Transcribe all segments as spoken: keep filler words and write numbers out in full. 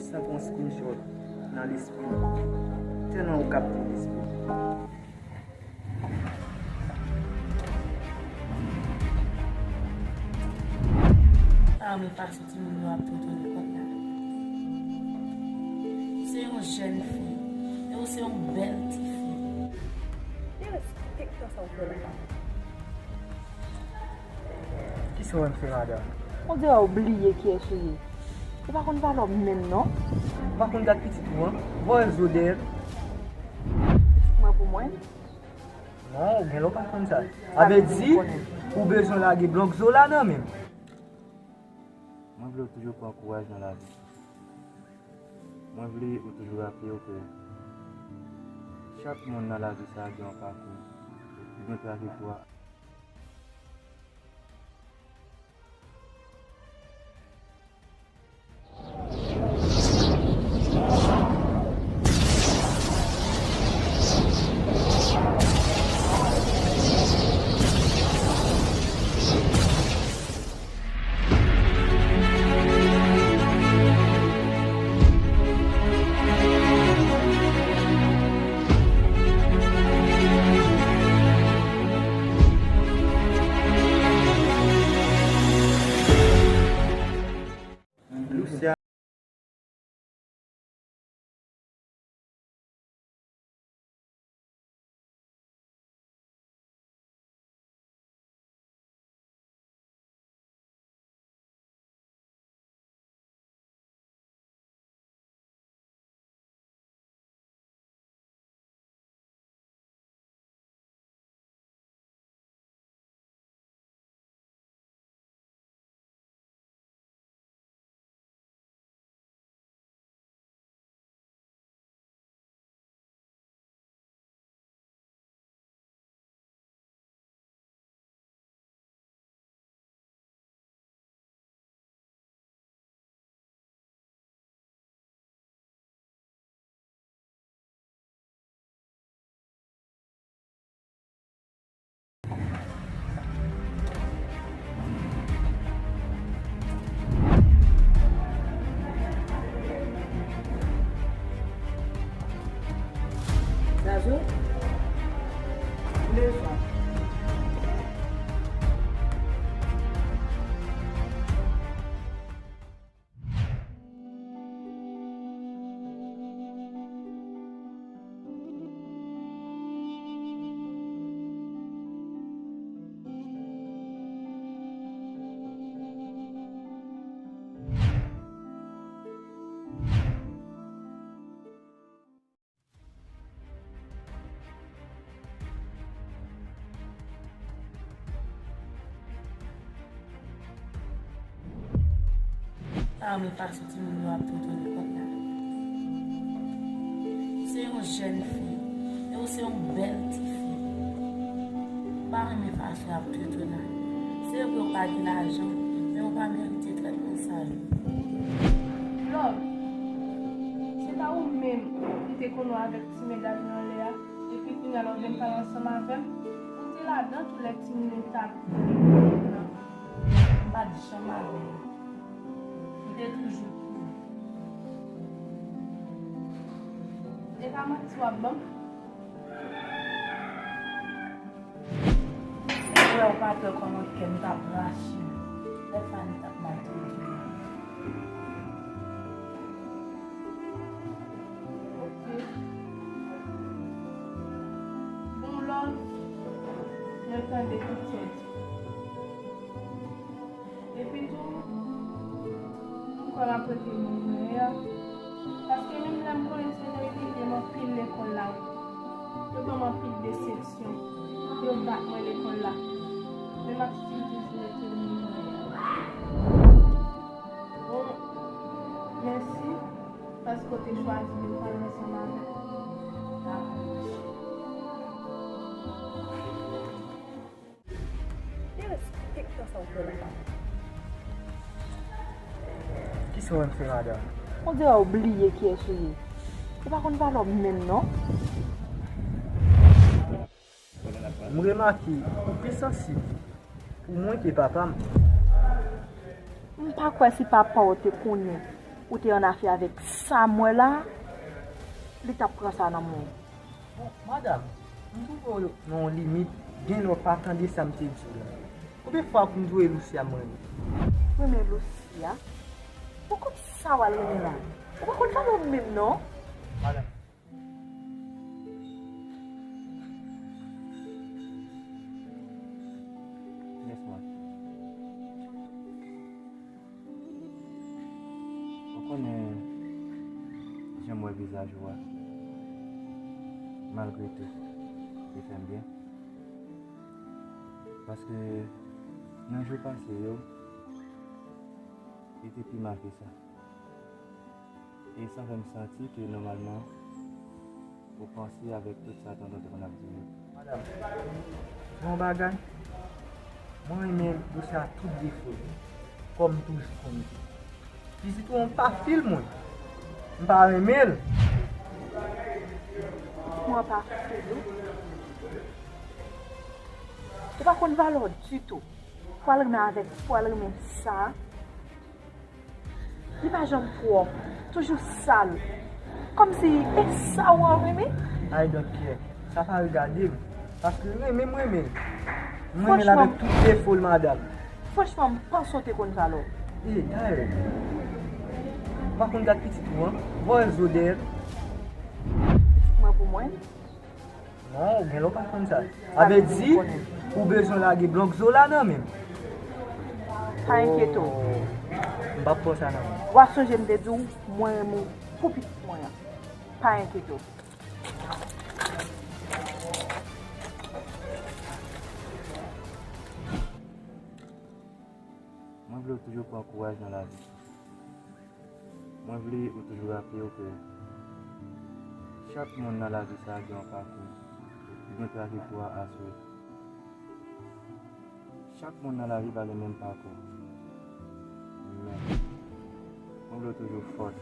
Sa pran screenshot nan lespri m. Tèlman ou kapte lespri m. Ah, men pa soti moun yo ap toutouni kòt la. Ou se yon jèn fi, e ou se yon bèl ti fi. Ki respèktan sa ou fè la? Kisa w wè m fè, madanm? On dirè w bliye kiyès ou ye. Ou pa konn valè w menm, non. Ou pa konn gad pitit ou an? Voye zo dèyè l. Pitit mwen pou mwen? Non, ou gen lè w pa konn sa. Sa vle di, ou bezwen lage blòk zo la nan men m. Mwen vle w toujou pran kouraj nan lavi. Mwen vle ou toujou raple w ke chak moun nan lavi sa a gen yon pakou, li gen trajektwa. Zazou? Leson. Pa renmen fason timoun yo ap toutouni kòt la. Ou se yon jèn fi, e ou se yon bèl ti fi. Ou pa renmen fason y ap toutouni. Se vre ou pa gen lajan, men ou pa merite trètman sa yo. Love, se pa ou menm ki te konnen avèk ti medam yo anlè a, epi kounye a lè w vin pale ansanm avè m, ou te ladan tou lè timoun yo t ap vin nan. M pa t janm avè yo. M te toujou pou ou. E pa manti w ap ban m. Si w wè w pa t wè kòman kè m t ap rache lè Fanny t ap maltrete w. Ok. Bon, love, mwen tande tout sa w di. Epi tou, m kwè m ap rete moun mwen an. Paske menm lè m konnen se verite, gen m anpil lekòl la wi. Yo ban m anpil desepsyon. Yo bat mwen lekòl la. Men m ap still toujou rete moun mwen an. Bon, mèsi. Paske w te chwazi vin pale ansanm avè m. Dakò, mèsi. Ki respèktan sa w fè la? Kisa w wè m fè, madanm? On dirè w bliye kiyès ou ye. Ou pa konn valè w menm, non. M remake ou pi sansib pou mwen ke papa m. M pa kwè si papa w te konnen Ou te annafè avèk sa m wè la, li t ap pran sa nan men w. Bon, madanm, m twouve w nan yon limit, gen lè w pa tande sa m te di w la. Konbyen fwa pou m di w e Lucia m renmen? Renmen Lucia? Bon, kòm sa w al renmen la? Ou pa konn valè w menm non? Madanm. Yes, man. Ou konnen jan m wè vizaj ou a, malgre tou, li fè m byen. Paske nan jou pase yo, li te pi mal ke sa. E sa fè m santi ke nòmalman, ou panse avèk tout sa tonton te konn ap di yo. Madanm, gen yon bagay, mwen renmen Lucia tout defo l, kòm m toujou konn di. Pitit ou an pa fil mwen, m pa renmen l. Pitit mwen pa fil ou. Ou pa konn valè w ditou. Pral renmen avèk, pral renmen sa. Li pa janm pwòp, toujou sal. Kòmsi e sa w ap renmen? I don't care. Sa pa regade m. Paske renmen m renmen l. M renmen l avèk tout defo l, madanm. Franchman, m panse w te konn sa lò. E, dayè, ou pa konn gad pitit ou an? Vòlè zo dèyè l. Pitit mwen pou mwen? Non, ou gen lè w pa konn sa. Sa vle di, ou bezwen lage blòk zo la nan men m. Pa enkyete w. Oh, m p ap pran sa nan men w. W ap sonje m te di w, mwen renmen w pou pitit mwen an. Pa enkyete w. Mwen vle w toujou pran kouraj nan lavi. Mwen vle ou toujou raple w ke chak moun nan lavi sa a gen yon pakou, li gen trajektwa a swiv. Chak moun nan lavi pa gen menm pakou. Men, mwen vle w toujou fòs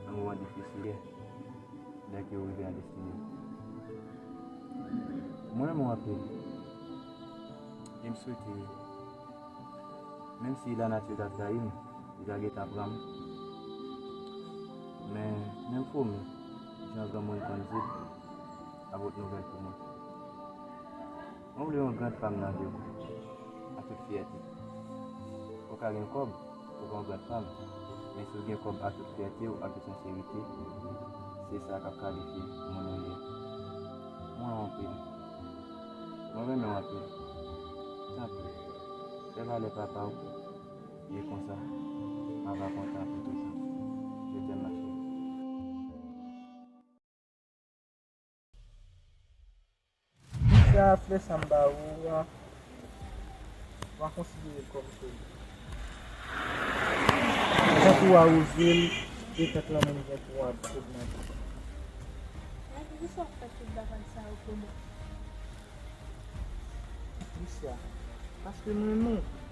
nan moman difisil, lè ke w rive a destine. Mwen renmen w anpil. E m swete Menm si lanati ta trayi m, li ta gentan pran m. Men, menm foumi, jan granmoun konn di l, ap pot nouvèl pou mwen. Mwen vle yon grann fanm nan vi w, ak tout fyète. Ou ka gen kòb, ou pa yon grann fanm, men si w gen kòb ak tout fyète w, ak tout senserite, se sa k ap kalifye moun ou ye. Mwen anpil. Mwen renmen w anpil. Tanpri, fè valè papa w. E konsa, m ava kontan pou toutan. Je t'aime, ma chérie. Sa flè sa m ba ou a, w a konsidere l kòm kado. Tank ou awoze l, e tank lanmou m gen pou w ap ogmante. Gade, poukisa w ap fè tout bagay sa yo pou mwen? Lucia, paske m renmen w.